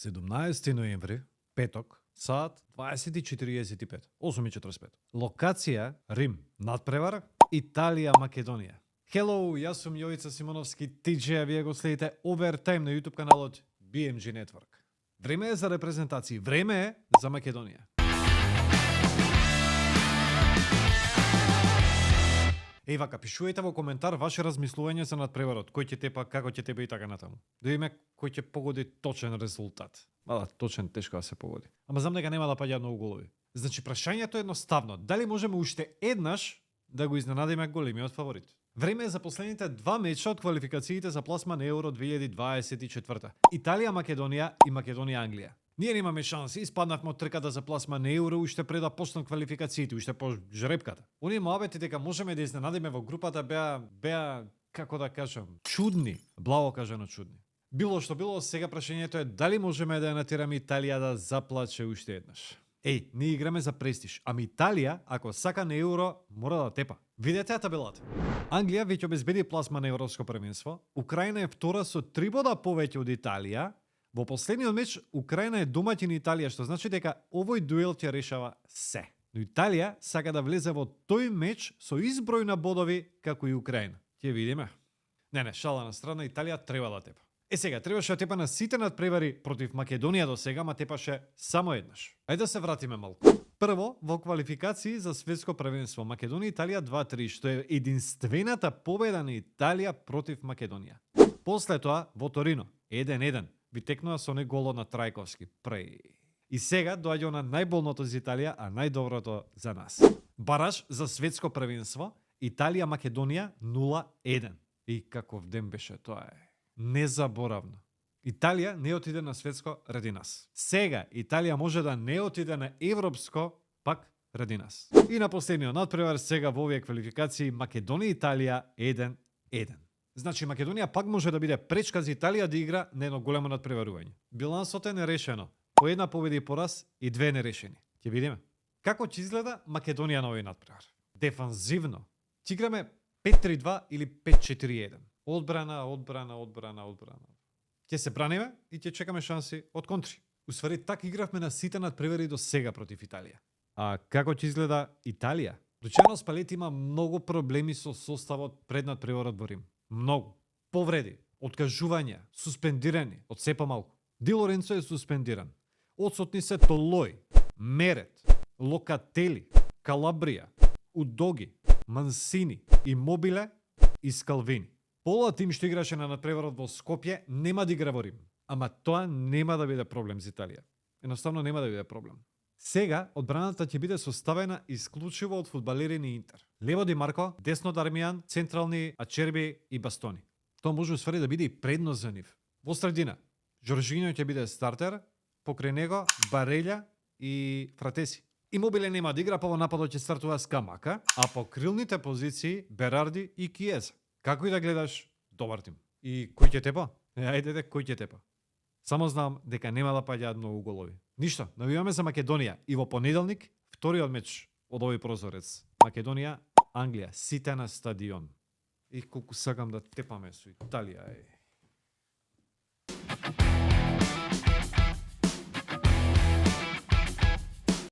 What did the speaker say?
17 ноември, петок, саат 20:45, 8:45. Локација Рим, надпревар Италија, Македонија. Hello, јас сум Јовица Симоновски, TJ, а вие го следите Overtime на YouTube каналот BMG Network. Време е за репрезентации, време е за Македонија. Еј вака, пишувајте во коментар ваше размислување за надпреварот, кој ќе тепа, како ќе тепа и така натаму. Да видиме кој ќе погоди точен резултат. Мала, точен тешко да се погоди. Ама знам дека нема да паѓаат многу голови. Значи, прашањето е едноставно. Дали можеме уште еднаш да го изненадиме големиот фаворит? Време е за последните два меча од квалификациите за пласма на Евро 2024. Италија, Македонија и Македонија, Англија. Ние немаме шанси, испаднавме од трката за пласма на Евро уште пред да почнат квалификациите, уште по жребката. Оние моабети дека можеме да изненадиме во групата беа како да кажам, чудни, благо кажано чудни. Било што било, сега прашањето е дали можеме да ја натираме Италија да заплаче уште еднаш. Еј, ние играме за престиж, ама Италија, ако сака на Евро, мора да тепа. Видете ја табелата. Англија веќе обезбеди пласма на Европско првенство, Украина е втора со 3 бода повеќе од Италија. Во последниот меч Украина е домаќин Италија, што значи дека овој дуел ќе решава се. Но Италија сака да влезе во тој меч со изброј на бодови како и Украина. Ќе видиме. Не, шала на страна, Италија треба да тепа. Сега, требаше да тепа на сите надпревари против Македонија до сега, ма тепаше само еднаш. Ајде да се вратиме малку. Прво, во квалификации за светско првенство Македонија Италија 2-3, што е единствената победа на Италија против Македонија. После тоа во Торино 1-1, ви текнува со не голо на Трајковски. И сега доаѓа на најболното за Италија, а најдоброто за нас. Бараж за светско првенство Италија Македонија 0-1. И каков ден беше тоа е. Незаборавно. Италија не отиде на светско ради нас. Сега Италија може да не отиде на европско пак ради нас. И на последниот надпревар сега во овие квалификации Македонија Италија 1-1. Значи Македонија пак може да биде пречка за Италија да игра на едно големо надпреварување. Билансот е нерешено. По една победа и пораз и две нерешени. Ќе видиме. Како ќе изгледа Македонија на овој надпревар? Дефанзивно. Ќе играме 5-3-2 или 5-4-1. Одбрана. Ќе се браниме и ќе чекаме шанси од контри. Усвари, така игравме на сите надпревари до сега против Италија. А како ќе изгледа Италија? Лучано Спалети има многу проблеми со составот пред надпреварот во Рим. Многу. Повреди, откажувања, суспендирани, од се помалку. Ди Лоренцо е суспендиран. Одсутни се Толој, Мерет, Локатели, Калабрија, Удоги, Мансини, Имобиле и Скалвини. Полот тим што играше на надпреварот во Скопје нема да игра во Рим. Ама тоа нема да биде проблем за Италија. Едноставно нема да биде проблем. Сега одбраната ќе биде составена исклучиво од фудбалери на Интер. Лево Ди Марко, десно Дармијан, централни Ачерби и Бастони. Тоа може усвари да биде и предност за нив. Во средина, Жоржињо ќе биде стартер, покрај него Барелја и Фратеси. Имобиле нема да игра, па во нападот ќе стартува Скамака, а по крилните позиции Берарди и Киеза. Како и да гледаш, добар тим. И кој ќе тепа? Ајде, кој ќе тепа? Само знам дека нема да паѓаат многу голови. Ништо, навиваме за Македонија и во понеделник вториот меч од овој прозорец. Македонија, Англија, сите на стадион. И колку сакам да тепаме со Италија.